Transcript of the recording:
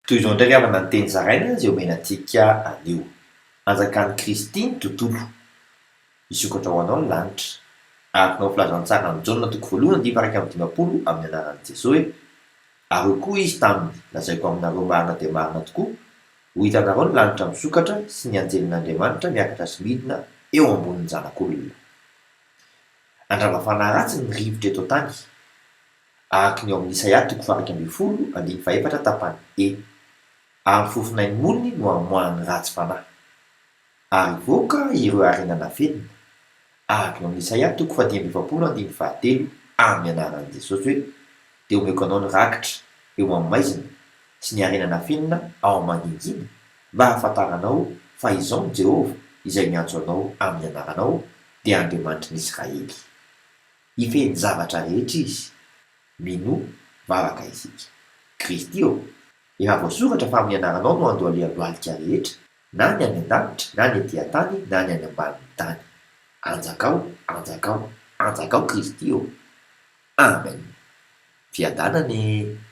Toy izao indray ry havana ny teny zaraina izay omena antsika anio. Anjakan'i Kristy ny tontolo. Hisokatra ho anao ny lanitra. Araka ny ao Filazantsaran'i Jaona toko voalohany andininy faha-51 amin'ny anaran'i Jesoa hoe, Ary hoy koa Izy taminy, Lazaiko aminareo marina dia marina tokoa, ho hitanareo ny lanitra misokatra sy ny anjelin'Andriamanitra miakatra sy midina eo ambonin'ny Zanak'olona. Handrava fanahy ratsy ny rivotra eto an-tany. Araka ny ao amin'ny Isaia toko faha-11 andininy fahefatra tapany e. Ary ny fofonain'ny molony no hamoahan'ny ratsy fanahy. Ary hivoaka ireo harena nafenina. Araka ny ao amin'ny Isaia toko faha-45 andininy fahatelo amin'ny anaran'i Jesosy hoe, Dia omeko anao ny rakitra eo amin'ny maizina sy ny harena nafenina ao amin'ny mangingina, mba hahafantaranao fa Izaho no Jehovah, izay miantso anao amin'ny anaranao, dia Andriamanitry ny Israely. Hifehy ny zavatra rehetra Izy. Minoa, vavaka isika. Kristy ô! Efa voasoratra fa amin'ny anaranao no andohalehan-dohalika rehetra, na ny any an-danitra, na ny ety an-tany, na ny any ambanin'ny tany. Anjakao, anjakao, anjakao Kristy ô! Amen! Fiadanana e!